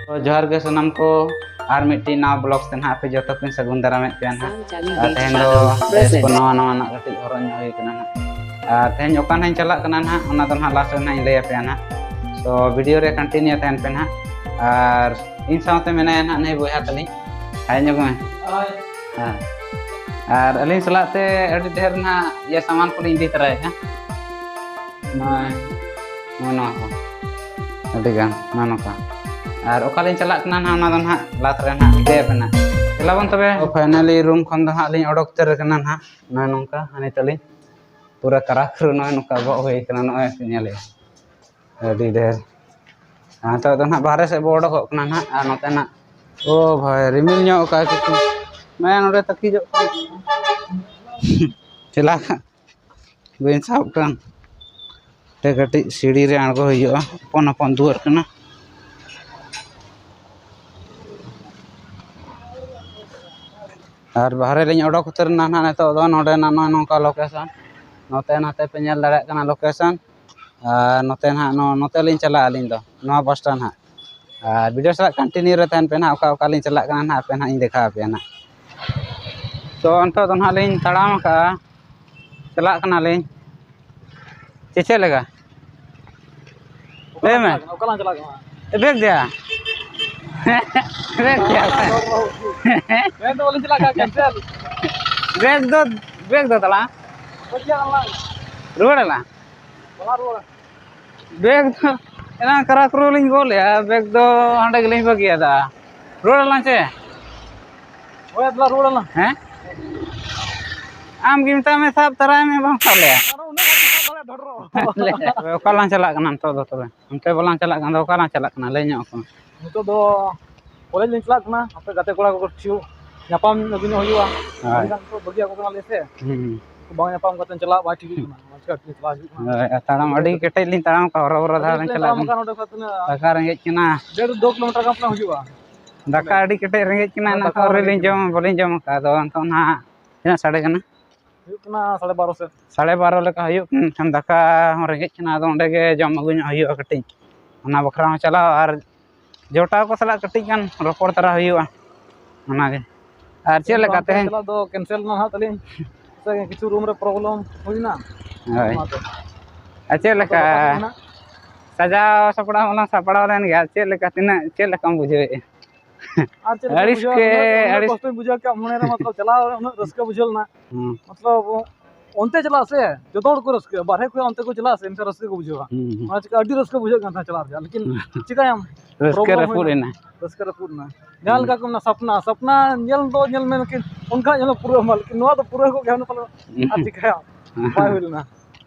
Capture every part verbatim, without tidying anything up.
ᱛᱚ ᱡᱚᱦᱟᱨ ᱜᱮ ᱥᱟᱱᱟᱢ ᱠᱚ, ᱟᱨ ᱢᱤᱫᱴᱤᱡ ᱱᱟᱣᱟ ᱵᱞᱚᱜ ᱛᱮ ᱱᱟᱦᱟᱜ ᱟᱯᱮ ᱡᱚᱛᱚ ᱠᱚᱧ ᱥᱟᱹᱜᱩᱱ ᱫᱟᱨᱟᱢᱮᱫ ᱯᱮᱭᱟ ᱱᱟᱦᱟᱜ᱾ ᱟᱨ ᱛᱮᱦᱮᱧ ᱫᱚ ᱰᱨᱮᱥ ᱠᱚ ᱱᱟᱣᱟ ᱱᱟᱣᱟ ᱱᱟᱜ ᱠᱟᱹᱴᱤᱡ ᱦᱚᱨᱚᱜ ᱧᱚᱜ ᱦᱩᱭ ᱠᱟᱱᱟ ᱱᱟᱦᱟᱜ᱾ ᱟᱨ ᱛᱮᱦᱮᱧ ᱚᱠᱟ ᱱᱟᱦᱟᱜ ᱤᱧ ᱪᱟᱞᱟᱜ ᱠᱟᱱᱟ ᱱᱟᱦᱟᱜ, ᱚᱱᱟ ᱫᱚ ᱱᱟᱦᱟᱜ ᱞᱟᱥᱴ ᱨᱮ ᱱᱟᱦᱟᱜ ᱤᱧ ᱞᱟᱹᱭ ᱟᱯᱮᱭᱟ ᱱᱟᱦᱟᱜ᱾ ᱛᱚ ᱵᱷᱤᱰᱤᱭᱳ ᱨᱮ ᱠᱚᱱᱴᱤᱱᱤᱭᱩ ᱛᱟᱦᱮᱱ ᱯᱮ ᱱᱟᱦᱟᱜ᱾ ᱟᱨ ᱤᱧ ᱥᱟᱶᱛᱮ ᱢᱮᱱᱟᱭᱟ ᱱᱟᱦᱟᱜ ᱱᱩᱭ ᱵᱚᱭᱦᱟ ᱛᱟᱹᱞᱤᱧ, ᱦᱮᱡ ᱧᱚᱜ ᱢᱮ᱾ ᱦᱮᱸ᱾ ᱟᱨ ᱟᱹᱞᱤᱧ ᱥᱟᱞᱟᱜ ᱛᱮ ᱟᱹᱰᱤ ᱰᱷᱮᱨ ᱱᱟᱦᱟᱜ ᱤᱭᱟᱹ ᱥᱟᱢᱟᱱ ᱠᱚᱞᱤᱧ ᱤᱫᱤ ᱛᱚᱨᱟᱭᱮᱫᱼᱟ᱾ ᱱᱚᱜᱼᱚᱭ, ᱱᱚᱜᱼᱚᱭ ᱱᱚᱣᱟ ᱠᱚ ᱟᱹᱰᱤ ᱜᱟᱱ ᱱᱚᱜᱼᱚ ᱱᱚᱝᱠᱟ᱾ ᱟᱨ ᱚᱠᱟᱞᱤᱧ ᱪᱟᱞᱟᱜ ᱠᱟᱱᱟ ᱱᱟᱦᱟᱜ, ᱚᱱᱟ ᱫᱚ ᱱᱟᱦᱟᱜ ᱞᱟᱥᱴ ᱨᱮ ᱱᱟᱦᱟᱜ ᱞᱟᱹᱭ ᱟᱯᱮ ᱱᱟᱦᱟᱜ᱾ ᱫᱮᱞᱟ ᱵᱚᱱ ᱛᱚᱵᱮ᱾ ᱯᱷᱟᱭᱱᱟᱞᱤ ᱨᱩᱢ ᱠᱷᱚᱱ ᱫᱚ ᱱᱟᱦᱟᱜ ᱞᱤᱧ ᱚᱰᱚᱠ ᱩᱛᱟᱹᱨ ᱟᱠᱟᱱᱟ ᱱᱟᱦᱟᱜ᱾ ᱱᱚᱜᱼᱚᱭ ᱱᱚᱝᱠᱟ ᱦᱟᱹᱱᱤ ᱛᱟᱹᱞᱤᱧ ᱯᱩᱨᱟᱹ ᱠᱟᱨᱟᱠᱷᱨᱩ ᱱᱚᱜᱼᱚᱭ ᱱᱚᱝᱠᱟ ᱜᱚᱜ ᱦᱩᱭ ᱠᱟᱱᱟ, ᱱᱚᱜᱼᱚᱭ ᱯᱮ ᱧᱮᱞᱮᱫᱼᱟ ᱟᱹᱰᱤ ᱰᱷᱮᱨ᱾ ᱟᱨ ᱱᱤᱛᱚᱜ ᱫᱚ ᱱᱟᱦᱟᱜ ᱵᱟᱦᱨᱮ ᱥᱮᱫ ᱵᱚ ᱚᱰᱚᱠᱚᱜ ᱠᱟᱱᱟ ᱱᱟᱦᱟᱜ᱾ ᱟᱨ ᱱᱚᱛᱮ ᱱᱟᱜ, ᱳ ᱵᱷᱟᱭ, ᱨᱤᱢᱤᱞ ᱧᱚᱜ ᱠᱟᱜᱼᱟ ᱠᱤᱪᱷᱩ᱾ ᱢᱟᱭᱟ ᱱᱚᱰᱮ ᱛᱟᱹᱠᱤᱡᱚᱜ ᱠᱟᱱᱟ᱾ ᱪᱮᱞᱟ ᱠᱷᱟᱜ ᱵᱟᱹᱧ ᱥᱟᱵ ᱠᱟᱱ᱾ ᱛᱮ ᱠᱟᱹᱴᱤᱡ ᱥᱤᱲᱤ ᱨᱮ ᱟᱬᱜᱚ ᱦᱩᱭᱩᱜᱼᱟ, ᱦᱚᱯᱚᱱ ᱦᱚᱯᱚᱱ ᱫᱩᱣᱟᱹᱨ ᱠᱟᱱᱟ᱾ ᱟᱨ ᱵᱟᱦᱨᱮ ᱞᱤᱧ ᱚᱰᱚᱠ ᱩᱛᱟᱹᱨ ᱮᱱᱟ ᱱᱟᱦᱟᱜ ᱱᱤᱛᱚᱜ ᱫᱚ᱾ ᱱᱚᱰᱮᱱᱟᱜ ᱱᱚᱜᱼᱚᱭ ᱱᱚᱝᱠᱟ ᱞᱳᱠᱮᱥᱚᱱ, ᱱᱚᱛᱮ ᱱᱟᱛᱮ ᱯᱮ ᱧᱮᱞ ᱫᱟᱲᱮᱭᱟᱜ ᱠᱟᱱᱟ ᱞᱳᱠᱮᱥᱚᱱ᱾ ᱟᱨ ᱱᱚᱛᱮ ᱱᱟᱦᱟᱜ ᱱᱚ-, ᱱᱚᱛᱮ ᱞᱤᱧ ᱪᱟᱞᱟᱜᱼᱟ ᱟᱹᱞᱤᱧ ᱫᱚ, ᱱᱚᱣᱟ ᱵᱟᱥ ᱥᱴᱮᱱᱰ ᱱᱟᱦᱟᱜ᱾ ᱟᱨ ᱵᱷᱤᱰᱤᱭᱳ ᱥᱟᱞᱟᱜ ᱠᱚᱱᱴᱤᱱᱤᱭᱩ ᱨᱮ ᱛᱟᱦᱮᱱ ᱯᱮ ᱱᱟᱦᱟᱜ, ᱚᱠᱟ ᱚᱠᱟ ᱞᱤᱧ ᱪᱟᱞᱟᱜ ᱠᱟᱱᱟ ᱱᱟᱦᱟᱜ ᱟᱯᱮ ᱱᱟᱦᱟᱜ ᱤᱧ ᱫᱮᱠᱷᱟᱣ ᱟᱯᱮᱭᱟ ᱱᱟᱦᱟᱜ᱾ ᱛᱚ ᱱᱤᱛᱚᱜ ᱫᱚ ᱱᱟᱦᱟᱜ ᱞᱤᱧ ᱛᱟᱲᱟᱢ ᱟᱠᱟᱫᱼᱟ, ᱪᱟᱞᱟᱜ ᱠᱟᱱᱟᱞᱤᱧ᱾ ᱪᱮ ᱪᱮᱫ ᱞᱮᱠᱟ? ᱞᱟᱹᱭ ᱢᱮ᱾ ᱚᱠᱟ ᱞᱟᱝ ᱪᱟᱞᱟᱜ ᱠᱟᱱᱟ? ᱵᱮᱜᱽ ᱫᱮᱭᱟ᱾ ᱵᱮᱜᱽ ᱫᱮᱭᱟ᱾ ᱵᱮᱜᱽ ᱫᱚ ᱵᱟᱹᱞᱤᱧ ᱪᱟᱞᱟᱜ ᱠᱟᱱᱟ, ᱠᱮᱱᱥᱮᱞ᱾ ᱵᱮᱜᱽ ᱫᱚ, ᱵᱮᱜᱽ ᱫᱚ ᱛᱟᱲᱟ᱾ ᱵᱟᱹᱧ ᱪᱟᱞᱟᱜ ᱠᱟᱱᱟ᱾ ᱨᱩᱣᱟᱹᱲ ᱟᱞᱟᱝ᱾ ᱵᱟᱞᱟᱝ ᱨᱩᱣᱟᱹᱲᱟ᱾ ᱵᱮᱜᱽ ᱫᱚ ᱮᱱᱟᱝ ᱠᱟᱨᱟᱠᱨᱩ ᱞᱤᱧ ᱜᱚᱜ ᱞᱮᱜᱼᱟ, ᱵᱮᱜᱽ ᱫᱚ ᱦᱟᱸᱰᱮ ᱜᱮᱞᱤᱧ ᱵᱟᱹᱜᱤᱭᱟᱫᱟ᱾ ᱨᱩᱣᱟᱹᱲ ᱟᱞᱟᱝ ᱪᱮ? ᱦᱳᱭ, ᱫᱮᱞᱟ ᱨᱩᱣᱟᱹᱲ ᱟᱞᱟᱝ᱾ ᱦᱮᱸ? ᱟᱢ ᱜᱮ ᱢᱮᱛᱟᱜ ᱢᱮ, ᱥᱟᱵ ᱛᱟᱨᱟᱭ ᱢᱮ, ᱵᱟᱢ ᱥᱟᱵ ᱞᱮᱜᱼᱟ᱾ ᱟᱨᱚ ᱩᱱᱟᱹᱜ ᱜᱟᱱ ᱥᱟᱵ ᱫᱟᱲᱮᱭᱟᱜ ᱰᱷᱚᱰᱨᱚ᱾ ᱞᱮ, ᱚᱠᱟ ᱞᱟᱝ ᱪᱟᱞᱟᱜ ᱠᱟᱱᱟ ᱱᱤᱛᱚᱜ ᱫᱚ ᱛᱚᱵᱮ? ᱚᱱᱛᱮ ᱵᱟᱞᱟᱝ ᱪᱟᱞᱟᱜ ᱠᱟᱱ ᱫᱚ, ᱚᱠᱟ ᱞᱟᱝ ᱪᱟᱞᱟᱜ ᱠᱟᱱᱟ? ᱞᱟᱹᱭ ᱧᱚᱜ ᱟᱠᱚ ᱢᱮ᱾ ᱱᱤᱛᱚᱜ ᱫᱚ ᱠᱚᱞᱮᱡᱽ ᱞᱤᱧ ᱪᱟᱞᱟᱜ ᱠᱟᱱᱟ, ᱦᱟᱯᱮ ᱜᱟᱛᱮ ᱠᱚᱲᱟ ᱠᱚ ᱠᱤᱪᱷᱩ ᱧᱟᱯᱟᱢ ᱟᱹᱜᱩ ᱧᱚᱜ ᱦᱩᱭᱩᱜᱼᱟ᱾ ᱦᱳᱭ᱾ ᱟᱹᱰᱤ ᱜᱟᱱ ᱠᱚ ᱵᱟᱹᱜᱤ ᱟᱠᱚ ᱠᱟᱱᱟ ᱞᱮ ᱥᱮ᱾ ᱦᱩᱸ᱾ ᱵᱟᱝ ᱧᱟᱯᱟᱢ ᱠᱟᱛᱮ ᱪᱟᱞᱟᱜ ᱵᱟᱭ ᱴᱷᱤᱠᱚᱜ ᱠᱟᱱᱟ᱾ ᱚᱱᱟ ᱪᱤᱠᱟᱹ ᱪᱟᱞᱟᱜ ᱦᱩᱭᱩᱜ ᱠᱟᱱᱟ᱾ ᱦᱳᱭ, ᱟᱨ ᱛᱟᱲᱟᱢ ᱟᱹᱰᱤ ᱠᱮᱴᱮᱡ ᱞᱤᱧ ᱛᱟᱲᱟᱢ ᱟᱠᱟᱫᱼᱟ, ᱦᱚᱨᱚ ᱵᱚᱨᱚ ᱫᱷᱟᱨᱟ ᱟᱹᱰᱤ ᱞᱤᱧ ᱠᱮᱴᱮᱡ ᱪᱟᱞᱟᱜ ᱛᱟᱲᱟᱢ ᱠᱟᱱᱟ᱾ ᱟᱠᱟᱫ ᱱᱚᱰᱮ ᱠᱷᱚᱱ ᱛᱤᱱᱟᱹᱜ ᱫᱟᱠᱟ ᱨᱮᱸᱜᱮᱡ ᱠᱟᱱᱟ᱾ ᱰᱮᱲ ᱫᱩ ᱠᱤᱞᱳᱢᱤᱴᱟᱨ ᱜᱟᱱ ᱯᱟᱞᱮ ᱦᱩᱭᱩᱜᱼᱟ᱾ ᱫᱟᱠᱟ ᱟᱹᱰᱤ ᱠᱮᱴᱮᱡ ᱨᱮᱸᱜᱮᱡ ᱠᱟᱱᱟ, ᱚᱱᱟ ᱫᱟᱠᱟ ᱠᱷᱚᱱ ᱟᱹᱣᱨᱤ ᱞᱤᱧ ᱨᱮᱸᱜᱮᱡ ᱡᱚᱢᱟ, ᱵᱟᱹᱞᱤᱧ ᱡᱚᱢ ᱟᱠᱟᱫᱼᱟ᱾ ᱟᱫᱚ ᱱᱤᱛᱚᱜ ᱱᱟᱦᱟᱜ ᱛᱤᱱᱟᱹᱜ ᱥᱟᱰᱮ ᱠᱟᱱᱟ? ᱦᱩᱭᱩᱜ ᱠᱟᱱᱟ ᱥᱟᱲᱮ ᱵᱟᱨᱚ ᱥᱮᱫ᱾ ᱥᱟᱲᱮ ᱵᱟᱨᱚ ᱞᱮᱠᱟ ᱦᱩᱭᱩᱜ ᱠᱟᱱ ᱠᱷᱟᱱ ᱫᱟᱠᱟ ᱦᱚᱸ ᱨᱮᱸᱜᱮᱡ ᱠᱟᱱᱟ, ᱟᱫᱚ ᱚᱸᱰᱮ ᱜᱮ ᱡᱚᱢ ᱟᱹᱜᱩ ᱧᱚᱜ ᱦᱩᱭᱩᱜᱼᱟ ᱠᱟᱹᱴᱤᱡ᱾ ᱚᱱᱟ ᱵᱟᱠᱷᱨᱟ ᱦᱚᱸ ᱪᱟᱞᱟᱣ ᱟᱨ ᱡᱚᱴᱟᱣ ᱠᱚ ᱥᱟᱞᱟᱜ ᱠᱟᱹᱴᱤᱡ ᱜᱟᱱ ᱨᱚᱯᱚᱲ ᱛᱟᱨᱟ ᱦᱩᱭᱩᱜᱼᱟ᱾ ᱚᱱᱟᱜᱮ᱾ ᱟᱨ ᱪᱮᱫ ᱞᱮᱠᱟ ᱛᱮᱦᱮᱧ? ᱪᱟᱞᱟᱜ ᱫᱚ ᱠᱮᱱᱥᱮᱞ ᱮᱱᱟ ᱦᱟᱸᱜ ᱛᱟᱹᱞᱤᱧ᱾ ᱥᱮ ᱠᱤᱪᱷᱩ ᱨᱩᱢ ᱨᱮ ᱯᱨᱚᱵᱞᱮᱢ ᱦᱩᱭᱱᱟ᱾ ᱦᱳᱭ᱾ ᱚᱱᱟᱛᱮ᱾ ᱟᱨ ᱪᱮᱫ ᱞᱮᱠᱟ? ᱟᱫᱚ ᱜᱟᱯᱟ ᱥᱮᱫ ᱦᱟᱸᱜ᱾ ᱥᱟᱡᱟᱣ ᱥᱟᱯᱲᱟᱣ ᱢᱟᱞᱟᱝ ᱥᱟᱯᱲᱟᱣ ᱞᱮᱱ ᱜᱮᱭᱟ, ᱪᱮᱫ ᱞᱮᱠᱟ, ᱛᱤᱱᱟᱹᱜ, ᱪᱮᱫ ᱞᱮᱠᱟᱢ ᱵᱩᱡᱷᱟᱹᱣᱮᱫᱼᱟ? ᱟᱨ ᱪᱮᱫ ᱞᱮᱠᱟ ᱟᱹᱲᱤᱥ ᱵᱩᱡᱷᱟᱹᱣᱟ? ᱜᱮ, ᱩᱱᱟᱹᱜ, ᱩᱱᱟᱹᱜ ᱟᱹᱲᱤᱥ᱾ ᱠᱚᱥᱴᱚᱧ ᱵᱩᱡᱷᱟᱹᱣ ᱠᱮᱫᱼᱟ, ᱢᱚᱱᱮ ᱨᱮ ᱢᱚᱛᱞᱚᱵ ᱪᱟᱞᱟᱣ ᱨᱮ ᱩᱱᱟᱹᱜ ᱨᱟᱹᱥᱠᱟᱹ ᱵᱩᱡᱷᱟᱹᱣ ᱞᱮᱱᱟ᱾ ᱦᱩᱸ᱾ ᱢᱚᱛᱞᱚᱵ ᱚᱱᱛᱮ ᱪᱟᱞᱟᱜ ᱥᱮ ᱡᱚᱛᱚ ᱦᱚᱲ ᱠᱚ ᱨᱟᱹᱥᱠᱟᱹᱜᱼᱟ, ᱵᱟᱨᱦᱮ ᱠᱷᱚᱱ ᱚᱱᱛᱮ ᱠᱚ ᱪᱟᱞᱟᱜ ᱥᱮ ᱮᱱᱠᱷᱟᱱ ᱨᱟᱹᱥᱠᱟᱹ ᱠᱚ ᱵᱩᱡᱷᱟᱹᱣᱟ᱾ ᱦᱩᱸ, ᱦᱩᱸ᱾ ᱚᱱᱟ ᱪᱤᱠᱟ ᱟᱹᱰᱤ ᱨᱟᱹᱥᱠᱟᱹ ᱵᱩᱡᱷᱟᱹᱜ ᱠᱟᱱ ᱛᱟᱦᱮᱸᱫ ᱪᱟᱞᱟᱣ ᱨᱮᱭᱟᱜ, ᱞᱮᱠᱤᱱ ᱪᱤᱠᱟᱹᱭᱟᱢ? ᱨᱟᱹᱥᱠᱟᱹ ᱯᱨᱚᱵᱞᱮᱢ ᱨᱟᱹᱯᱩᱫ ᱦᱩᱭᱱᱟ᱾ ᱮᱱᱟ᱾ ᱨᱟᱹᱥᱠᱟᱹ ᱨᱟᱹᱯᱩᱫ ᱮᱱᱟ᱾ ᱡᱟᱦᱟᱸ ᱦᱩᱸ᱾ ᱞᱮᱠᱟ ᱠᱚ ᱢᱮᱱᱟ, ᱥᱟᱯᱱᱟ, ᱥᱟᱯᱱᱟ ᱧᱮᱞ ᱫᱚ ᱧᱮᱞ ᱢᱮ, ᱞᱮᱠᱤᱱ ᱚᱱᱠᱟ ᱧᱮᱞᱚᱜ ᱯᱩᱨᱟᱹᱣ ᱢᱟ, ᱞᱮᱠᱤᱱ ᱱᱚᱣᱟ ᱫᱚ ᱯᱩᱨᱟᱹᱣ ᱠᱚᱜ ᱜᱮᱭᱟ, ᱚᱱᱟ ᱛᱟᱦᱞᱮ ᱟᱨ ᱪᱤᱠᱟᱹᱭᱟᱢ? ᱵᱟᱭ ᱦᱩᱭ ᱞᱮᱱᱟ᱾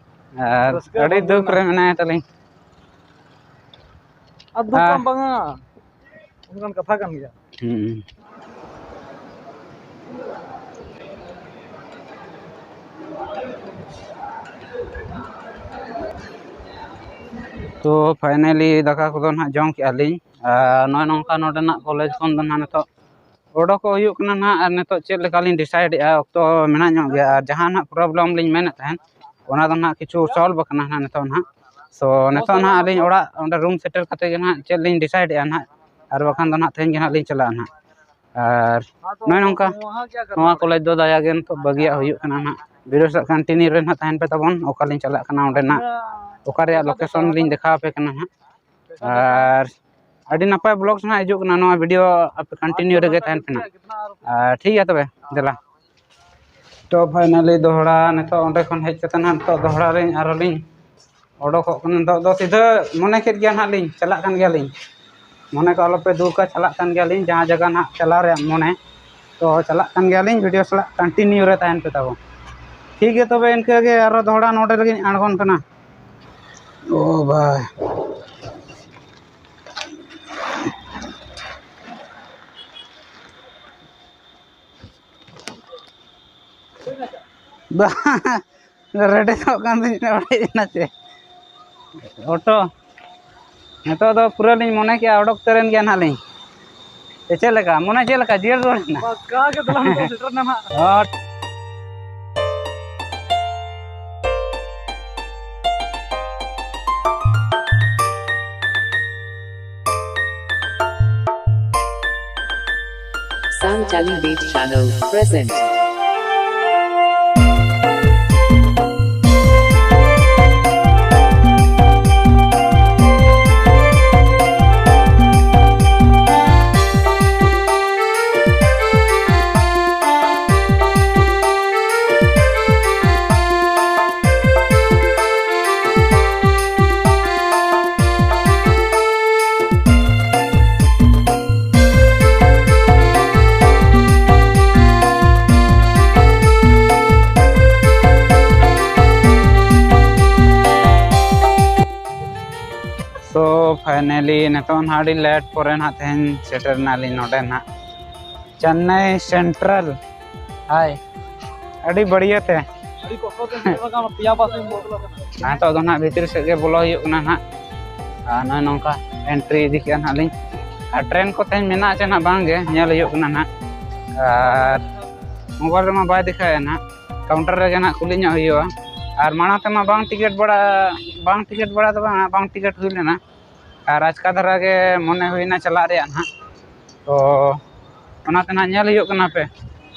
ᱟᱨ ᱨᱟᱹᱥᱠᱟᱹ ᱟᱹᱰᱤ ᱵᱟᱝ ᱫᱩᱠ ᱦᱩᱭ ᱨᱮ ᱞᱮᱱᱟ᱾ ᱢᱮᱱᱟᱭᱟ ᱛᱟᱞᱤᱧ᱾ ᱟᱨ ᱫᱩᱠ ᱟᱨ ᱵᱟᱝ ᱵᱟᱝᱟ, ᱚᱱᱠᱟᱱ ᱠᱟᱛᱷᱟ ᱠᱟᱱ ᱜᱮᱭᱟ᱾ ᱦᱩᱸ᱾ ᱛᱚ finally ᱫᱟᱠᱟ ᱠᱚᱫᱚ ᱱᱟᱦᱟᱜ ᱡᱚᱢ ᱠᱮᱜᱼᱟ ᱞᱤᱧ᱾ ᱟᱨ ᱱᱚᱜᱼᱚᱭ ᱱᱚᱝᱠᱟ ᱱᱚᱰᱮᱱᱟᱜ ᱠᱚᱞᱮᱡᱽ ᱠᱷᱚᱱ ᱫᱚ ᱱᱟᱦᱟᱜ ᱱᱤᱛᱚᱜ ᱚᱰᱚᱠᱚᱜ ᱦᱩᱭᱩᱜ ᱠᱟᱱᱟ ᱱᱟᱦᱟᱜ᱾ ᱟᱨ ᱱᱤᱛᱚᱜ ᱪᱮᱫ ᱞᱮᱠᱟᱞᱤᱧ decide ᱮᱜᱼᱟ, ᱚᱠᱛᱚ ᱢᱮᱱᱟᱜ ᱧᱚᱜ ᱜᱮᱭᱟ᱾ ᱟᱨ ᱡᱟᱦᱟᱸ ᱱᱟᱦᱟᱜ problem ᱞᱤᱧ ᱢᱮᱱᱮᱫ ᱛᱟᱦᱮᱸᱫ, ᱚᱱᱟ ᱫᱚ ᱱᱟᱦᱟᱜ ᱠᱤᱪᱷᱩ solve ᱟᱠᱟᱱᱟ ᱱᱟᱦᱟᱜ ᱱᱤᱛᱚᱜ ᱱᱟᱦᱟᱜ᱾ So ᱱᱤᱛᱚᱜ ᱱᱟᱦᱟᱜ ᱟᱹᱞᱤᱧ ᱚᱲᱟᱜ ᱚᱸᱰᱮ room settle ᱠᱟᱛᱮ ᱜᱮ ᱱᱟᱦᱟᱜ ᱪᱮᱫ ᱞᱤᱧ decide ᱮᱜᱼᱟ ᱱᱟᱦᱟᱜ, ᱟᱨ ᱵᱟᱠᱷᱟᱱ ᱫᱚ ᱱᱟᱦᱟᱜ ᱛᱮᱦᱮᱧ ᱜᱮ ᱱᱟᱦᱟᱜ ᱞᱤᱧ ᱪᱟᱞᱟᱜᱼᱟ ᱱᱟᱦᱟᱜ᱾ ᱟᱨ ᱱᱚᱜᱼᱚᱭ ᱱᱚᱝᱠᱟ ᱱᱚᱣᱟ ᱠᱚᱞᱮᱡᱽ ᱫᱚ ᱫᱟᱭᱟ ᱜᱮ ᱱᱤᱛᱚᱜ ᱵᱟᱹᱜᱤᱭᱟᱜ ᱦᱩᱭᱩᱜ ᱠᱟᱱᱟ ᱱᱟᱦᱟᱜ᱾ Video ᱥᱟᱶ continue ᱨᱮ ᱱᱟᱦᱟᱜ ᱛᱟᱦᱮᱱ ᱯᱮ ᱛᱟᱵᱚᱱ, ᱚᱠᱟᱞᱤᱧ ᱪᱟᱞᱟᱜ ᱠᱟᱱᱟ ᱚᱸᱰᱮᱱᱟᱜ, ᱚᱠᱟ ᱨᱮᱭᱟᱜ location ᱞᱤᱧ ᱫᱮᱠᱷᱟᱣ ᱟᱯᱮ ᱠᱟᱱᱟ ᱱᱟᱦᱟᱜ᱾ ᱟᱨ ᱟᱹᱰᱤ ᱱᱟᱯᱟᱭ vlogs ᱱᱟᱦᱟᱜ ᱦᱤᱡᱩᱜ ᱠᱟᱱᱟ, ᱱᱚᱣᱟ video ᱟᱯᱮ continue ᱨᱮᱜᱮ ᱛᱟᱦᱮᱱ ᱯᱮ ᱱᱟᱦᱟᱜ᱾ ᱟᱨ ᱴᱷᱤᱠ ᱜᱮᱭᱟ ᱛᱚᱵᱮ, ᱫᱮᱞᱟ᱾ ᱛᱚ finally ᱫᱚᱦᱲᱟ ᱱᱤᱛᱚᱜ ᱚᱸᱰᱮ ᱠᱷᱚᱱ ᱦᱮᱡ ᱠᱟᱛᱮ ᱱᱟᱦᱟᱜ ᱱᱤᱛᱚᱜ ᱫᱚᱦᱲᱟ ᱨᱮᱧ ᱟᱨᱚ ᱞᱤᱧ ᱚᱰᱚᱠᱚᱜ ᱠᱟᱱᱟ᱾ ᱱᱤᱛᱚᱜ ᱫᱚ ᱥᱤᱫᱷᱟᱹ ᱢᱚᱱᱮ ᱠᱮᱫ ᱜᱮᱭᱟ ᱱᱟᱦᱟᱜ ᱞᱤᱧ ᱪᱟᱞᱟᱜ ᱠᱟᱱ ᱜᱮᱭᱟᱞᱤᱧ, ᱢᱚᱱᱮ ᱠᱚ ᱟᱞᱚᱯᱮ ᱫᱩᱠᱟ, ᱪᱟᱞᱟᱜ ᱠᱟᱱ ᱜᱮᱭᱟᱞᱤᱧ ᱡᱟᱦᱟᱸ ᱡᱟᱭᱜᱟ ᱱᱟᱦᱟᱜ ᱪᱟᱞᱟᱣ ᱨᱮᱭᱟᱜ ᱢᱚᱱᱮ᱾ ᱛᱚ ᱪᱟᱞᱟᱜ ᱠᱟᱱ ᱜᱮᱭᱟᱞᱤᱧ, video ᱥᱟᱞᱟᱜ continue ᱨᱮ ᱛᱟᱦᱮᱱ ᱯᱮ ᱛᱟᱵᱚᱱ᱾ ᱴᱷᱤᱠ ᱜᱮᱭᱟ ᱛᱚᱵᱮ, ᱤᱱᱠᱟᱹ ᱜᱮ ᱟᱨᱚ ᱫᱚᱦᱲᱟ ᱱᱚᱰᱮ ᱨᱮᱜᱮᱧ ᱟᱬᱜᱚᱱ ᱠᱟᱱᱟ᱾ ᱳ ᱵᱷᱟᱭ᱾ ᱵᱟᱝ, ᱨᱮᱰᱮᱫᱚᱜ ᱠᱟᱱ ᱫᱚᱧ ᱚᱲᱮᱡ ᱮᱱᱟ ᱪᱮ? ᱚᱴᱳ᱾ ᱱᱤᱛᱚᱜ ᱫᱚ ᱯᱩᱨᱟᱹ ᱞᱤᱧ ᱢᱚᱱᱮ ᱠᱮᱜᱼᱟ, ᱚᱰᱚᱠ ᱩᱛᱟᱹᱨᱮᱱ ᱜᱮᱭᱟ ᱱᱟᱦᱟᱜ ᱞᱤᱧ᱾ ᱥᱮ ᱪᱮᱫ ᱞᱮᱠᱟ? ᱢᱚᱱᱮ ᱪᱮᱫ ᱞᱮᱠᱟ? ᱡᱤᱭᱟᱹᱲ ᱨᱩᱣᱟᱹᱲ ᱮᱱᱟ? ᱯᱟᱠᱟ ᱜᱮ ᱫᱟᱞᱟᱱ ᱠᱚ ᱥᱮᱴᱮᱨ ᱮᱱᱟ ᱱᱟᱦᱟᱜ᱾ Hot. Channel present. So finally ᱱᱤᱛᱚᱜ ᱱᱟᱦᱟᱜ ᱟᱹᱰᱤ ᱞᱮᱴ ᱯᱚᱨᱮ ᱱᱟᱦᱟᱜ ᱛᱮᱦᱮᱧ ᱥᱮᱴᱮᱨ ᱮᱱᱟᱞᱤᱧ ᱱᱚᱰᱮ ᱱᱟᱦᱟᱜ ᱪᱮᱱᱱᱟᱭ ᱥᱮᱱᱴᱨᱟᱞ᱾ ᱦᱟᱭ, ᱟᱹᱰᱤ ᱵᱟᱹᱲᱤᱭᱟᱹ ᱛᱮ᱾ ᱟᱹᱰᱤ ᱠᱚᱥᱴᱚ ᱛᱮ ᱥᱮᱴᱮᱨ ᱟᱠᱟᱱᱟ, ᱯᱮᱭᱟ ᱵᱟᱥ ᱤᱧ ᱵᱚᱫᱚᱞ ᱟᱠᱟᱱᱟ᱾ ᱱᱤᱛᱚᱜ ᱫᱚ ᱱᱟᱦᱟᱜ ᱵᱷᱤᱛᱤᱨ ᱥᱮᱫ ᱜᱮ ᱵᱚᱞᱚ ᱦᱩᱭᱩᱜ ᱠᱟᱱᱟ ᱱᱟᱦᱟᱜ᱾ ᱟᱨ ᱱᱚᱜᱼᱚᱭ ᱱᱚᱝᱠᱟ ᱮᱱᱴᱨᱤ ᱤᱫᱤ ᱠᱮᱜᱼᱟ ᱱᱟᱦᱟᱜ ᱞᱤᱧ᱾ ᱟᱨ ᱴᱨᱮᱱ ᱠᱚ ᱛᱮᱦᱮᱧ ᱢᱮᱱᱟᱜᱼᱟ ᱪᱮ ᱱᱟᱦᱟᱜ ᱵᱟᱝ ᱜᱮ ᱧᱮᱞ ᱦᱩᱭᱩᱜ ᱠᱟᱱᱟ ᱱᱟᱦᱟᱜ᱾ ᱟᱨ ᱢᱳᱵᱟᱭᱤᱞ ᱨᱮᱢᱟ ᱵᱟᱭ ᱫᱮᱠᱷᱟᱣᱮᱫᱼᱟ ᱱᱟᱦᱟᱜ, ᱠᱟᱣᱩᱱᱴᱟᱨ ᱨᱮᱜᱮ ᱱᱟᱦᱟᱜ ᱠᱩᱞᱤ ᱧᱚᱜ ᱦᱩᱭᱩᱜᱼᱟ᱾ ᱟᱨ ᱢᱟᱲᱟᱝ ᱛᱮᱢᱟ ᱵᱟᱝ ᱴᱤᱠᱤᱴ ᱵᱟᱲᱟ, ᱵᱟᱝ ᱴᱤᱠᱤᱴ ᱵᱟᱲᱟ ᱫᱚ ᱵᱟᱝ, ᱵᱟᱝ ᱴᱤᱠᱤᱴ ᱦᱩᱭ ᱞᱮᱱᱟ᱾ ᱟᱨ ᱟᱪᱠᱟ ᱫᱷᱟᱨᱟ ᱜᱮ ᱢᱚᱱᱮ ᱦᱩᱭᱱᱟ ᱪᱟᱞᱟᱜ ᱨᱮᱭᱟᱜ ᱱᱟᱦᱟᱜ᱾ ᱛᱚ ᱚᱱᱟᱛᱮ ᱱᱟᱦᱟᱜ ᱧᱮᱞ ᱦᱩᱭᱩᱜ ᱠᱟᱱᱟ ᱯᱮ,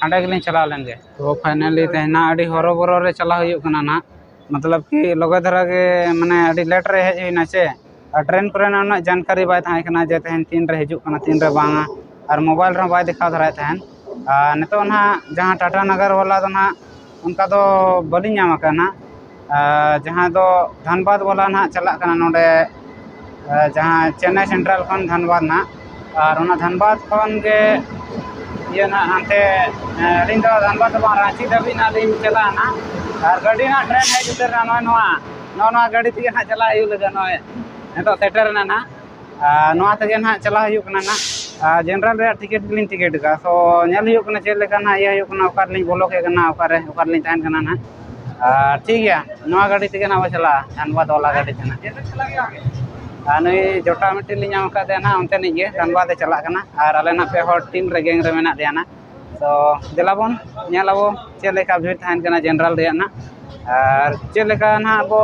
ᱦᱟᱸᱰᱮ ᱜᱮᱞᱤᱧ ᱪᱟᱞᱟᱣ ᱞᱮᱱ ᱜᱮ᱾ ᱛᱚ ᱯᱷᱟᱭᱱᱟᱞᱤ ᱛᱮᱦᱮᱧ ᱱᱟᱦᱟᱜ ᱟᱹᱰᱤ ᱦᱚᱨᱚᱵᱚᱨᱚ ᱨᱮ ᱪᱟᱞᱟᱣ ᱦᱩᱭᱩᱜ ᱠᱟᱱᱟ ᱱᱟᱦᱟᱜ, ᱢᱚᱛᱞᱚᱵ ᱠᱤ ᱞᱚᱜᱚᱱ ᱫᱷᱟᱨᱟ ᱜᱮ, ᱢᱟᱱᱮ ᱟᱹᱰᱤ ᱞᱮᱴ ᱨᱮ ᱦᱮᱡ ᱦᱩᱭᱱᱟ ᱪᱮ᱾ ᱟᱨ ᱴᱨᱮᱱ ᱠᱚᱨᱮᱱᱟᱜ ᱩᱱᱟᱹᱜ ᱡᱟᱱᱠᱟᱨᱤ ᱵᱟᱭ ᱛᱟᱦᱮᱸ ᱠᱟᱱᱟ ᱡᱮ ᱛᱮᱦᱮᱧ ᱛᱤᱱ ᱨᱮ ᱦᱤᱡᱩᱜ ᱠᱟᱱᱟ, ᱛᱤᱱ ᱨᱮ ᱵᱟᱝᱟ᱾ ᱟᱨ ᱢᱳᱵᱟᱭᱤᱞ ᱨᱮᱦᱚᱸ ᱵᱟᱭ ᱫᱮᱠᱷᱟᱣ ᱫᱷᱟᱨᱟᱭᱮᱫ ᱛᱟᱦᱮᱱ᱾ ᱟᱨ ᱱᱤᱛᱚᱜ ᱱᱟᱦᱟᱜ ᱡᱟᱦᱟᱸ ᱴᱟᱴᱟ ᱱᱟᱜᱟᱨ ᱵᱟᱞᱟ ᱫᱚ ᱱᱟᱦᱟᱜ ᱚᱱᱠᱟ ᱫᱚ ᱵᱟᱹᱞᱤᱧ ᱧᱟᱢ ᱟᱠᱟᱱᱟ᱾ ᱟᱨ ᱡᱟᱦᱟᱸ ᱫᱚ ᱫᱷᱟᱱᱵᱟᱫᱽ ᱵᱟᱞᱟ ᱱᱟᱦᱟᱜ ᱪᱟᱞᱟᱜ ᱠᱟᱱᱟ ᱱᱚᱰᱮ, ᱟᱨ ᱡᱟᱦᱟᱸ ᱪᱮᱱᱱᱟᱭ ᱥᱮᱱᱴᱨᱟᱞ ᱠᱷᱚᱱ ᱫᱷᱟᱱᱵᱟᱫᱽ ᱱᱟᱦᱟᱜ᱾ ᱟᱨ ᱚᱱᱟ ᱫᱷᱟᱱᱵᱟᱫᱽ ᱠᱷᱚᱱ ᱜᱮ ᱤᱭᱟᱹ ᱱᱟᱦᱟᱜ ᱦᱟᱱᱛᱮ, ᱟᱹᱞᱤᱧ ᱫᱚ ᱫᱷᱟᱱᱵᱟᱫᱽ ᱫᱚ ᱵᱟᱝ, ᱨᱟᱸᱪᱤ ᱫᱷᱟᱹᱵᱤᱡ ᱱᱟᱦᱟᱜ ᱞᱤᱧ ᱪᱟᱞᱟᱜᱼᱟ ᱱᱟᱦᱟᱜ᱾ ᱟᱨ ᱜᱟᱹᱰᱤ ᱱᱟᱦᱟᱜ ᱴᱨᱮᱱ ᱦᱮᱡ ᱩᱛᱟᱹᱨ ᱮᱱᱟ, ᱱᱚᱜᱼᱚᱭ ᱱᱚᱣᱟ, ᱱᱚᱜᱼᱚ ᱱᱚᱣᱟ ᱜᱟᱹᱰᱤ ᱛᱮᱜᱮ ᱱᱟᱦᱟᱜ ᱪᱟᱞᱟᱜ ᱦᱩᱭᱩᱜ ᱞᱟᱹᱜᱤᱫ, ᱱᱚᱜᱼᱚᱭ ᱱᱤᱛᱚᱜ ᱥᱮᱴᱮᱨ ᱮᱱᱟ ᱱᱟᱦᱟᱜ᱾ ᱟᱨ ᱱᱚᱣᱟ ᱛᱮᱜᱮ ᱱᱟᱦᱟᱜ ᱪᱟᱞᱟᱣ ᱦᱩᱭᱩᱜ ᱠᱟᱱᱟ ᱱᱟᱦᱟᱜ᱾ ᱟᱨ ᱡᱮᱱᱟᱨᱮᱞ ᱨᱮᱭᱟᱜ ᱴᱤᱠᱤᱴ ᱜᱮᱞᱤᱧ ᱴᱤᱠᱤᱴ ᱟᱠᱟᱫᱼᱟ᱾ ᱛᱚ ᱧᱮᱞ ᱦᱩᱭᱩᱜ ᱠᱟᱱᱟ ᱪᱮᱫ ᱞᱮᱠᱟ ᱱᱟᱦᱟᱜ ᱤᱭᱟᱹ ᱦᱩᱭᱩᱜ ᱠᱟᱱᱟ, ᱚᱠᱟ ᱨᱮᱞᱤᱧ ᱵᱚᱞᱚ ᱠᱮᱫ ᱠᱟᱱᱟ, ᱚᱠᱟᱨᱮ, ᱚᱠᱟ ᱨᱮᱞᱤᱧ ᱛᱟᱦᱮᱱ ᱠᱟᱱᱟ ᱱᱟᱦᱟᱜ᱾ ᱟᱨ ᱴᱷᱤᱠ ᱜᱮᱭᱟ, ᱱᱚᱣᱟ ᱜᱟᱹᱰᱤ ᱛᱮᱜᱮ ᱱᱟᱦᱟᱜ ᱵᱚ ᱪᱟᱞᱟᱜᱼᱟ, ᱫᱷᱟᱱᱵᱟᱫᱽ ᱵᱟᱞᱟ ᱜᱟᱹᱰᱤ ᱛᱮ ᱱᱟᱦᱟᱜ᱾ ᱟᱨ ᱱᱩᱭ ᱡᱚᱴᱟᱣ ᱢᱤᱫᱴᱮᱱ ᱞᱤᱧ ᱧᱟᱢ ᱟᱠᱟᱫᱮᱭᱟ ᱱᱟᱦᱟᱜ, ᱚᱱᱛᱮᱱᱤᱡ ᱜᱮ, ᱫᱷᱟᱱᱵᱟᱫᱽ ᱮ ᱪᱟᱞᱟᱜ ᱠᱟᱱᱟ᱾ ᱟᱨ ᱟᱞᱮ ᱱᱟᱦᱟᱜ ᱯᱮ ᱦᱚᱲ ᱴᱤᱢ ᱨᱮ, ᱜᱮᱝ ᱨᱮ ᱢᱮᱱᱟᱜ ᱞᱮᱭᱟ ᱱᱟᱦᱟᱜ᱾ ᱛᱚ ᱫᱮᱞᱟ ᱵᱚᱱ ᱧᱮᱞ ᱟᱵᱚ ᱪᱮᱫ ᱞᱮᱠᱟ ᱵᱷᱤᱲ ᱛᱟᱦᱮᱱ ᱠᱟᱱᱟ ᱡᱮᱱᱟᱨᱮᱞ ᱨᱮᱭᱟᱜ ᱱᱟᱜ᱾ ᱟᱨ ᱪᱮᱫ ᱞᱮᱠᱟ ᱱᱟᱜ ᱟᱵᱚ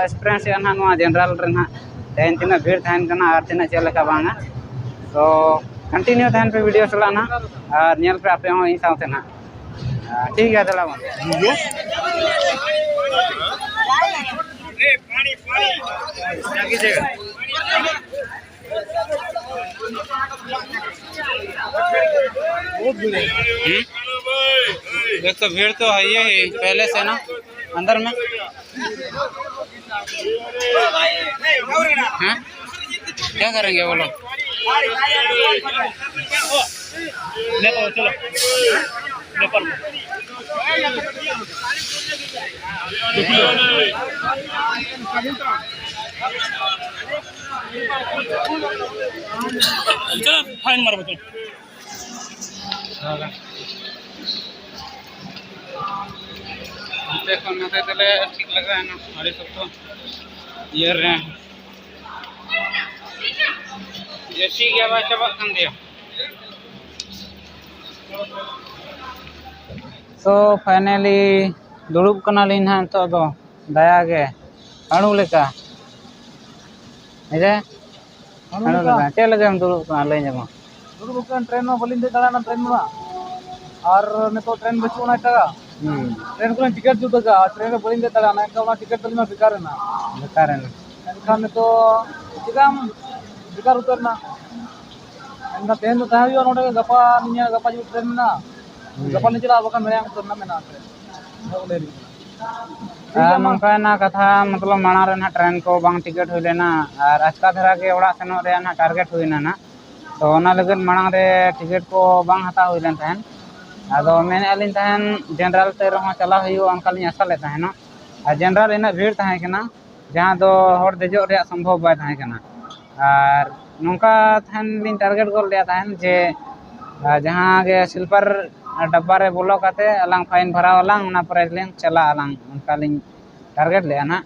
ᱮᱠᱥᱯᱤᱨᱤᱭᱮᱱᱥ ᱮᱫᱼᱟ ᱱᱟᱜ ᱱᱚᱣᱟ ᱡᱮᱱᱟᱨᱮᱞ ᱨᱮ ᱱᱟᱜ, ᱛᱮᱦᱮᱧ ᱛᱤᱱᱟᱹᱜ ᱵᱷᱤᱲ ᱛᱟᱦᱮᱱ ᱠᱟᱱᱟ ᱟᱨ ᱛᱤᱱᱟᱹᱜ ᱪᱮᱫ ᱞᱮᱠᱟ ᱵᱟᱝᱟ᱾ ᱛᱚ ᱠᱚᱱᱴᱤᱱᱤᱭᱩ ᱛᱟᱦᱮᱱ ᱯᱮ ᱵᱷᱤᱰᱤᱭᱳ ᱥᱟᱞᱟᱜ ᱱᱟᱦᱟᱜ, ᱟᱨ ᱧᱮᱞ ᱯᱮ ᱟᱯᱮ ᱦᱚᱸ ᱤᱧ ᱥᱟᱶᱛᱮ ᱱᱟᱦᱟᱜ᱾ ᱴᱷᱤᱠ ᱜᱮᱭᱟ, ᱫᱮᱞᱟ ᱵᱚᱱ᱾ बहुत भीड़ है। हम्म? देख तो भीड़ तो है ही पहले से ना अंदर में। हैं? क्या करेंगे बोलो? नेपाल चलो, नेपाल। चलो, फाइन मारो, चलो। ᱚᱱᱛᱮ ᱠᱷᱚᱱ ᱱᱚᱛᱮ ᱛᱮᱞᱮ ᱴᱷᱤᱠ ᱞᱟᱜᱟᱣᱮᱱᱟ, ᱟᱹᱰᱤ ᱥᱚᱠᱛᱚ ᱤᱭᱟᱹ ᱨᱮ᱾ ᱡᱮ ᱴᱷᱤᱠ ᱜᱮᱭᱟ, ᱵᱟᱭ ᱪᱟᱵᱟᱜ ᱠᱟᱱ ᱜᱮᱭᱟ᱾ So finally ᱫᱩᱲᱩᱵ ᱠᱟᱱᱟᱞᱤᱧ ᱱᱟᱦᱟᱜ ᱱᱤᱛᱚᱜ ᱫᱚ, ᱫᱟᱭᱟ ᱜᱮ ᱦᱟᱹᱬᱩ ᱞᱮᱠᱟ᱾ ᱦᱮᱸ ᱥᱮ? ᱦᱟᱹᱬᱩ ᱦᱟᱹᱬᱩ ᱞᱮᱠᱟ᱾ ᱞᱮᱠᱟ᱾ ᱪᱮᱫ ᱞᱟᱹᱜᱤᱫ ᱮᱢ ᱫᱩᱲᱩᱵ ᱠᱟᱱᱟ, ᱞᱟᱹᱭ ᱧᱚᱜ ᱢᱮ᱾ ᱫᱩᱲᱩᱵ ᱠᱟᱱ, ᱴᱨᱮᱱ ᱢᱟ ᱵᱟᱹᱞᱤᱧ ᱫᱮᱡ ᱫᱟᱲᱮᱭᱟᱜᱼᱟ, ᱴᱨᱮᱱ ᱢᱟ᱾ ᱟᱨ ᱱᱤᱛᱚᱜ ᱴᱨᱮᱱ ᱵᱟᱹᱪᱩᱜ ᱟᱱᱟ ᱮᱴᱟᱜᱟᱜ᱾ ᱦᱩᱸ᱾ ᱴᱨᱮᱱ ᱠᱚᱨᱮ ᱴᱤᱠᱤᱴ ᱡᱩᱛ ᱟᱠᱟᱫᱼᱟ, ᱴᱨᱮᱱ ᱨᱮ ᱵᱟᱹᱞᱤᱧ ᱫᱮᱡ ᱫᱟᱲᱮᱭᱟᱜᱼᱟ, ᱮᱱᱠᱷᱟᱱ ᱚᱱᱟ ᱴᱤᱠᱤᱴ ᱛᱟᱹᱞᱤᱧ ᱢᱟ ᱵᱮᱠᱟᱨ ᱮᱱᱟ᱾ ᱵᱮᱠᱟᱨ ᱮᱱᱟ᱾ ᱮᱱᱠᱷᱟᱱ ᱱᱤᱛᱚᱜ ᱪᱮᱫᱟᱢ ᱵᱮᱠᱟᱨ ᱩᱛᱟᱹᱨ ᱮᱱᱟ? ᱮᱱᱠᱷᱟᱱ ᱛᱮᱦᱮᱧ ᱫᱚ ᱛᱟᱦᱮᱸ ᱦᱩᱭᱩᱜᱼᱟ ᱱᱚᱰᱮ ᱜᱮ, ᱜᱟᱯᱟ ᱱᱤᱭᱟᱹ ᱜᱟᱯᱟ ᱡᱩᱫᱤ ᱴᱨᱮᱱ ᱢᱮᱱᱟᱜᱼᱟ, ᱦᱩᱸ᱾ ᱜᱟᱯᱟ ᱞᱤᱧ ᱪᱟᱞᱟᱜᱼᱟ, ᱵᱟᱠᱷᱟᱱ ᱢᱮᱭᱟᱝ ᱩᱛᱟᱹᱨ ᱨᱮᱱᱟᱜ ᱢᱮᱱᱟᱜᱼᱟ ᱴᱨᱮᱱ᱾ ᱚᱱᱟ ᱠᱚ ᱞᱟᱹᱭ ᱟᱹᱞᱤᱧ ᱠᱟᱱᱟ᱾ ᱴᱷᱤᱠ ᱟᱨ ᱜᱮᱭᱟ, ᱢᱟ᱾ ᱱᱚᱝᱠᱟᱭᱮᱱᱟ ᱠᱟᱛᱷᱟ, ᱢᱚᱛᱞᱚᱵ ᱢᱟᱲᱟᱝ ᱨᱮ ᱱᱟᱦᱟᱜ ᱴᱨᱮᱱ ᱠᱚ ᱵᱟᱝ ᱴᱤᱠᱤᱴ ᱦᱩᱭ ᱞᱮᱱᱟ ᱟᱨ ᱟᱪᱠᱟ ᱫᱷᱟᱨᱟ ᱜᱮ ᱚᱲᱟᱜ ᱥᱮᱱᱚᱜ ᱨᱮᱭᱟᱜ ᱱᱟᱦᱟᱜ ᱴᱟᱨᱜᱮᱴ ᱦᱩᱭ ᱞᱮᱱᱟ, ᱛᱚ ᱚᱱᱟ ᱞᱟᱹᱜᱤᱫ ᱢᱟᱲᱟᱝ ᱨᱮ ᱴᱤᱠᱤᱴ ᱠᱚ ᱵᱟᱝ ᱦᱟᱛᱟᱣ ᱦᱩᱭ ᱞᱮᱱ ᱛᱟᱦᱮᱸᱫ᱾ ᱟᱫᱚ ᱢᱮᱱᱮᱫᱼᱟ ᱞᱤᱧ ᱛᱟᱦᱮᱸᱫ ᱡᱮᱱᱟᱨᱮᱞ ᱛᱮ ᱨᱮᱦᱚᱸ ᱪᱟᱞᱟᱣ ᱦᱩᱭᱩᱜᱼᱟ, ᱚᱱᱠᱟ ᱞᱤᱧ ᱟᱥᱟ ᱞᱮᱫ ᱛᱟᱦᱮᱱᱚᱜ, ᱟᱨ ᱡᱮᱱᱟᱨᱮᱞ ᱤᱱᱟᱹᱜ ᱵᱷᱤᱲ ᱛᱟᱦᱮᱸ ᱠᱟᱱᱟ, ᱡᱟᱦᱟᱸ ᱫᱚ ᱦᱚᱲ ᱫᱮᱡᱚᱜ ᱨᱮᱭᱟᱜ ᱥᱚᱢᱵᱷᱚᱵ ᱵᱟᱭ ᱛᱟᱦᱮᱸ ᱠᱟᱱᱟ᱾ ᱟᱨ ᱱᱚᱝᱠᱟ ᱛᱟᱦᱮᱱ ᱞᱤᱧ ᱴᱟᱨᱜᱮᱴ ᱜᱚᱫ ᱞᱮᱫᱼᱟ ᱛᱟᱦᱮᱱ ᱡᱮ, ᱟᱨ ᱡᱟᱦᱟᱸ ᱜᱮ ᱥᱞᱤᱯᱟᱨ ᱰᱟᱵᱵᱟ ᱨᱮ ᱵᱚᱞᱚ ᱠᱟᱛᱮ ᱟᱞᱟᱝ ᱯᱷᱟᱭᱤᱱ ᱵᱷᱚᱨᱟᱣ ᱟᱞᱟᱝ, ᱚᱱᱟ ᱯᱚᱨᱮ ᱞᱤᱧ ᱪᱟᱞᱟᱜ ᱟᱞᱟᱝ, ᱚᱱᱠᱟ ᱞᱤᱧ ᱴᱟᱨᱜᱮᱴ ᱞᱮᱫᱼᱟ ᱱᱟᱦᱟᱜ᱾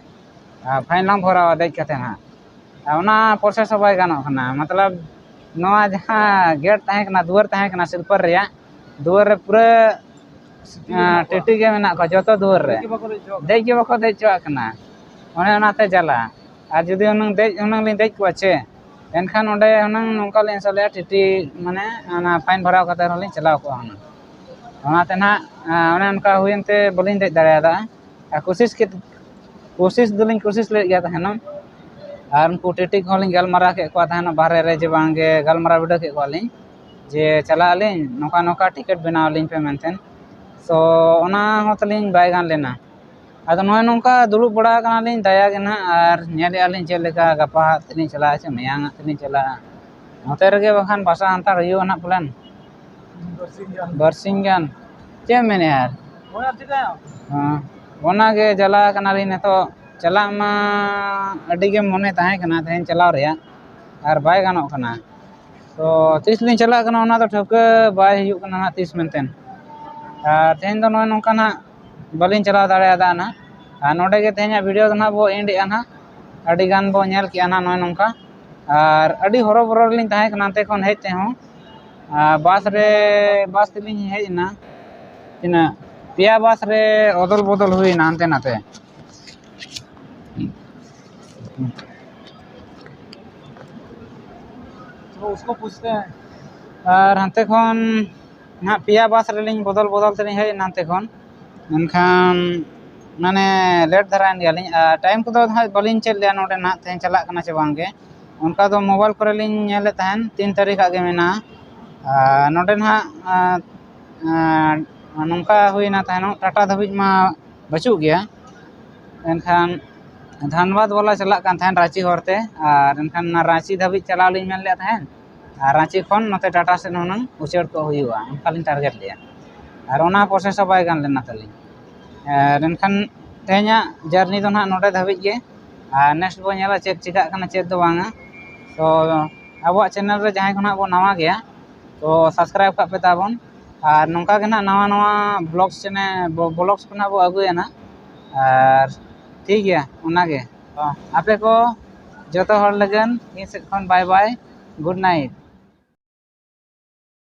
ᱟᱨ ᱯᱷᱟᱭᱤᱱ ᱞᱟᱝ ᱵᱷᱚᱨᱟᱣᱟ ᱫᱮᱡ ᱠᱟᱛᱮ ᱱᱟᱦᱟᱜ᱾ ᱟᱨ ᱚᱱᱟ ᱯᱨᱚᱥᱮᱥ ᱦᱚᱸ ᱵᱟᱭ ᱜᱟᱱᱚᱜ ᱠᱟᱱᱟ, ᱢᱚᱛᱞᱚᱵ ᱱᱚᱣᱟ ᱡᱟᱦᱟᱸ ᱜᱮᱴ ᱛᱟᱦᱮᱸ ᱠᱟᱱᱟ, ᱫᱩᱣᱟᱹᱨ ᱛᱟᱦᱮᱸ ᱠᱟᱱᱟ ᱥᱞᱤᱯᱟᱨ ᱨᱮᱭᱟᱜ, ᱫᱩᱣᱟᱹᱨ ᱨᱮ ᱯᱩᱨᱟᱹ ᱟᱸ, ᱴᱤᱴᱤ ᱜᱮ ᱢᱮᱱᱟᱜ ᱠᱚᱣᱟ ᱡᱚᱛᱚ ᱫᱩᱣᱟᱹᱨ ᱨᱮ᱾ ᱫᱮᱡ ᱜᱮ ᱵᱟᱠᱚ ᱫᱮᱡ ᱦᱚᱪᱚᱣᱟᱜ ᱠᱟᱱᱟ᱾ ᱫᱮᱡ ᱜᱮ ᱵᱟᱠᱚ ᱫᱮᱡ ᱦᱚᱪᱚᱣᱟᱜ ᱠᱟᱱᱟ᱾ ᱚᱱᱮ ᱚᱱᱟᱛᱮ ᱡᱟᱞᱟ᱾ ᱟᱨ ᱡᱩᱫᱤ ᱦᱩᱱᱟᱹᱝ ᱫᱮᱡ, ᱦᱩᱱᱟᱹᱝ ᱞᱤᱧ ᱫᱮᱡ ᱠᱚᱜᱼᱟ ᱪᱮ, ᱮᱱᱠᱷᱟᱱ ᱚᱸᱰᱮ ᱦᱩᱱᱟᱹᱝ ᱱᱚᱝᱠᱟ ᱞᱤᱧ ᱟᱥᱟ ᱞᱮᱫᱼᱟ, ᱴᱤᱴᱤ ᱢᱟᱱᱮ ᱚᱱᱟ ᱯᱷᱟᱭᱤᱱ ᱵᱷᱚᱨᱟᱣ ᱠᱟᱛᱮ ᱨᱮᱦᱚᱸ ᱞᱤᱧ ᱪᱟᱞᱟᱣ ᱠᱚᱜᱼᱟ ᱦᱩᱱᱟᱹᱝ᱾ ᱚᱱᱟᱛᱮ ᱱᱟᱦᱟᱜ ᱚᱱᱮ ᱚᱱᱠᱟ ᱦᱩᱭᱮᱱ ᱛᱮ ᱵᱟᱹᱞᱤᱧ ᱫᱮᱡ ᱫᱟᱲᱮᱭᱟᱫᱟ᱾ ᱟᱨ ᱠᱳᱥᱤᱥ ᱠᱮᱫ ᱠᱳᱥᱤᱥ ᱫᱚᱞᱤᱧ ᱠᱳᱥᱤᱥ ᱞᱮᱫ ᱜᱮᱭᱟ ᱛᱟᱦᱮᱱᱚᱜ᱾ ᱟᱨ ᱩᱱᱠᱩ ᱴᱤᱴᱤ ᱠᱚᱦᱚᱸ ᱞᱤᱧ ᱜᱟᱞᱢᱟᱨᱟᱣ ᱠᱮᱫ ᱠᱚᱣᱟ ᱛᱟᱦᱮᱱᱚᱜ ᱵᱟᱦᱨᱮ ᱨᱮ, ᱡᱮ ᱵᱟᱝ ᱜᱮ ᱜᱟᱞᱢᱟᱨᱟᱣ ᱵᱤᱰᱟᱹᱣ ᱠᱮᱫ ᱠᱚᱣᱟ ᱞᱤᱧ ᱡᱮ ᱪᱟᱞᱟᱜ ᱟᱹᱞᱤᱧ, ᱱᱚᱝᱠᱟ ᱱᱚᱝᱠᱟ ᱴᱤᱠᱤᱴ ᱵᱮᱱᱟᱣ ᱟᱹᱞᱤᱧ ᱯᱮ ᱢᱮᱱᱛᱮ᱾ ᱛᱚ ᱚᱱᱟ ᱦᱚᱸ ᱛᱟᱹᱞᱤᱧ ᱵᱟᱭ ᱜᱟᱱ ᱞᱮᱱᱟ᱾ ᱟᱫᱚ ᱱᱚᱜᱼᱚᱭ ᱱᱚᱝᱠᱟ ᱫᱩᱲᱩᱵ ᱵᱟᱲᱟ ᱟᱠᱟᱱᱟᱞᱤᱧ ᱫᱟᱭᱟ ᱜᱮ ᱱᱟᱦᱟᱜ, ᱟᱨ ᱧᱮᱞᱮᱫᱼᱟ ᱞᱤᱧ ᱪᱮᱫ ᱞᱮᱠᱟ ᱜᱟᱯᱟ ᱦᱟᱸᱜ ᱛᱮᱞᱤᱧ ᱪᱟᱞᱟᱜᱼᱟ ᱥᱮ ᱢᱮᱭᱟᱝ ᱦᱟᱸᱜ ᱛᱮᱞᱤᱧ ᱪᱟᱞᱟᱜᱼᱟ᱾ ᱱᱚᱛᱮ ᱨᱮᱜᱮ ᱵᱟᱠᱷᱟᱱ ᱵᱟᱥᱟ ᱦᱟᱱᱛᱟᱲ ᱦᱩᱭᱩᱜᱼᱟ ᱱᱟᱦᱟᱜ ᱯᱟᱞᱮᱱ᱾ ᱵᱟᱨᱥᱤᱧ ᱜᱟᱱ᱾ ᱵᱟᱨᱥᱤᱧ ᱜᱟᱱ᱾ ᱪᱮᱫ ᱮᱢ ᱢᱮᱱᱮᱫᱼᱟ ᱟᱨ? ᱦᱮᱸ, ᱚᱱᱟᱜᱮ ᱡᱟᱞᱟ ᱠᱟᱱᱟᱞᱤᱧ ᱱᱤᱛᱚᱜ᱾ ᱪᱟᱞᱟᱜ ᱢᱟ ᱟᱹᱰᱤ ᱜᱮ ᱢᱚᱱᱮ ᱛᱟᱦᱮᱸ ᱠᱟᱱᱟ ᱛᱮᱦᱮᱧ ᱪᱟᱞᱟᱣ ᱨᱮᱭᱟᱜ, ᱟᱨ ᱵᱟᱭ ᱜᱟᱱᱚᱜ ᱠᱟᱱᱟ᱾ ᱛᱚ ᱛᱤᱥ ᱞᱤᱧ ᱪᱟᱞᱟᱜ ᱠᱟᱱᱟ ᱚᱱᱟ ᱫᱚ ᱴᱷᱟᱹᱣᱠᱟᱹ ᱵᱟᱭ ᱦᱩᱭᱩᱜ ᱠᱟᱱᱟ ᱦᱟᱸᱜ ᱛᱤᱥ ᱢᱮᱱᱛᱮ᱾ ᱟᱨ ᱛᱮᱦᱮᱧ ᱫᱚ ᱱᱚᱜᱼᱚᱭ ᱱᱚᱝᱠᱟ ᱱᱟᱦᱟᱜ ᱵᱟᱹᱞᱤᱧ ᱪᱟᱞᱟᱣ ᱫᱟᱲᱮᱭᱟᱫᱟ ᱱᱟᱦᱟᱜ᱾ ᱟᱨ ᱱᱚᱰᱮ ᱜᱮ ᱛᱮᱦᱮᱧᱟᱜ ᱵᱷᱤᱰᱤᱭᱳ ᱫᱚ ᱱᱟᱦᱟᱜ ᱵᱚ ᱮᱱᱰ ᱮᱜᱼᱟ ᱱᱟᱦᱟᱜ᱾ ᱟᱹᱰᱤ ᱜᱟᱱ ᱵᱚ ᱧᱮᱞ ᱠᱮᱜᱼᱟ ᱱᱟᱦᱟᱜ ᱱᱚᱜᱼᱚᱭ ᱱᱚᱝᱠᱟ᱾ ᱟᱨ ᱟᱹᱰᱤ ᱦᱚᱨᱚᱵᱚᱨᱚ ᱨᱮᱞᱤᱧ ᱛᱟᱦᱮᱸ ᱠᱟᱱᱟ ᱦᱟᱱᱛᱮ ᱠᱷᱚᱱ ᱦᱮᱡ ᱛᱮᱦᱚᱸ᱾ ᱟᱨ ᱵᱟᱥ ᱨᱮ, ᱵᱟᱥ ᱛᱮᱞᱤᱧ ᱦᱮᱡ ᱮᱱᱟ᱾ ᱛᱤᱱᱟᱹᱜ ᱯᱮᱭᱟ ᱵᱟᱥ ᱨᱮ ᱚᱫᱚᱞ ᱵᱚᱫᱚᱞ ᱦᱩᱭᱱᱟ ᱦᱟᱱᱛᱮ ᱱᱟᱛᱮ᱾ ᱟᱨ ᱦᱟᱱᱛᱮ ᱠᱷᱚᱱ ᱱᱟᱦᱟᱜ ᱯᱮᱭᱟ ᱵᱟᱥ ᱨᱮᱞᱤᱧ ᱵᱚᱫᱚᱞ ᱵᱚᱫᱚᱞ ᱛᱮᱞᱤᱧ ᱦᱮᱡ ᱮᱱᱟ ᱦᱟᱱᱛᱮ ᱠᱷᱚᱱ᱾ ᱢᱮᱱᱠᱷᱟᱱ ᱢᱟᱱᱮ ᱞᱮᱴ ᱫᱷᱟᱨᱟᱭᱮᱱ ᱜᱮᱭᱟᱞᱤᱧ᱾ ᱟᱨ ᱴᱟᱭᱤᱢ ᱠᱚᱫᱚ ᱱᱟᱦᱟᱜ ᱵᱟᱹᱞᱤᱧ ᱪᱮᱫ ᱞᱮᱜᱼᱟ ᱱᱚᱰᱮ ᱱᱟᱦᱟᱜ ᱛᱮᱦᱮᱧ ᱪᱟᱞᱟᱜ ᱠᱟᱱᱟ ᱪᱮ ᱵᱟᱝ ᱜᱮ᱾ ᱚᱱᱠᱟ ᱫᱚ ᱢᱳᱵᱟᱭᱤᱞ ᱠᱚᱨᱮ ᱞᱤᱧ ᱧᱮᱞᱮᱫ ᱛᱟᱦᱮᱱ ᱛᱤᱱ ᱛᱟᱹᱨᱤᱠᱷ ᱟᱜ ᱜᱮ ᱢᱮᱱᱟᱜᱼᱟ᱾ ᱟᱨ ᱱᱚᱰᱮ ᱱᱟᱦᱟᱜ ᱟᱨ ᱱᱚᱝᱠᱟ ᱦᱩᱭᱱᱟ ᱛᱟᱦᱮᱱᱚᱜ, ᱴᱟᱴᱟ ᱫᱷᱟᱹᱵᱤᱡ ᱢᱟ ᱵᱟᱹᱪᱩᱜ ᱜᱮᱭᱟ᱾ ᱮᱱᱠᱷᱟᱱ ᱫᱷᱟᱱᱵᱟᱫᱽ ᱵᱟᱞᱟ ᱪᱟᱞᱟᱜ ᱠᱟᱱ ᱛᱟᱦᱮᱸᱫ ᱨᱟᱺᱪᱤ ᱦᱚᱨᱛᱮ, ᱟᱨ ᱮᱱᱠᱷᱟᱱ ᱚᱱᱟ ᱨᱟᱺᱪᱤ ᱫᱷᱟᱹᱵᱤᱡ ᱪᱟᱞᱟᱣ ᱞᱤᱧ ᱢᱮᱱ ᱞᱮᱫ ᱛᱟᱦᱮᱸᱫ, ᱟᱨ ᱨᱟᱺᱪᱤ ᱠᱷᱚᱱ ᱱᱚᱛᱮ ᱴᱟᱴᱟ ᱥᱮᱫ ᱦᱩᱱᱟᱹᱝ ᱩᱪᱟᱹᱲ ᱠᱚᱜ ᱦᱩᱭᱩᱜᱼᱟ, ᱚᱱᱠᱟ ᱞᱤᱧ ᱴᱟᱨᱜᱮᱴ ᱞᱮᱫᱼᱟ᱾ ᱟᱨ ᱚᱱᱟ ᱯᱨᱚᱥᱮᱥ ᱦᱚᱸ ᱵᱟᱭ ᱜᱟᱱ ᱞᱮᱱᱟ ᱛᱟᱹᱞᱤᱧ᱾ ᱟᱨ ᱮᱱᱠᱷᱟᱱ ᱛᱮᱦᱮᱧᱟᱜ ᱡᱟᱨᱱᱤ ᱫᱚ ᱱᱟᱦᱟᱜ ᱱᱚᱰᱮ ᱫᱷᱟᱹᱵᱤᱡ ᱜᱮ, ᱟᱨ ᱱᱮᱠᱥᱴ ᱵᱚᱱ ᱧᱮᱞᱟ ᱪᱮᱫ ᱪᱤᱠᱟᱹᱜ ᱠᱟᱱᱟ ᱪᱮᱫ ᱫᱚ ᱵᱟᱝᱟ᱾ ᱛᱚ ᱟᱵᱚᱣᱟᱜ ᱪᱮᱱᱮᱞ ᱨᱮ ᱡᱟᱦᱟᱸᱭ ᱠᱚ ᱱᱟᱦᱟᱜ ᱵᱚᱱ ᱱᱟᱣᱟ ᱜᱮᱭᱟ, ᱛᱚ ᱥᱟᱵᱥᱠᱨᱟᱭᱤᱵᱽ ᱠᱟᱜ ᱯᱮ ᱛᱟᱵᱚᱱ᱾ ᱟᱨ ᱱᱚᱝᱠᱟ ᱜᱮ ᱱᱟᱦᱟᱜ ᱱᱟᱣᱟ ᱱᱟᱣᱟ ᱵᱞᱚᱜᱥ ᱪᱮᱱᱮᱞ, ᱵᱞᱚᱜᱥ ᱠᱚ ᱱᱟᱦᱟᱜ ᱵᱚ ᱟᱹᱜᱩᱭᱟ ᱱᱟᱦᱟᱜ᱾ ᱟᱨ ᱴᱷᱤᱠ ᱜᱮᱭᱟ, ᱚᱱᱟᱜᱮ᱾ ᱛᱚ ᱟᱯᱮ ᱠᱚ ᱡᱚᱛᱚ ᱦᱚᱲ ᱞᱟᱹᱜᱤᱫ ᱤᱧ ᱥᱮᱫ ᱠᱷᱚᱱ ᱵᱟᱭ ᱵᱟᱭ, ᱜᱩᱰ ᱱᱟᱭᱤᱴ᱾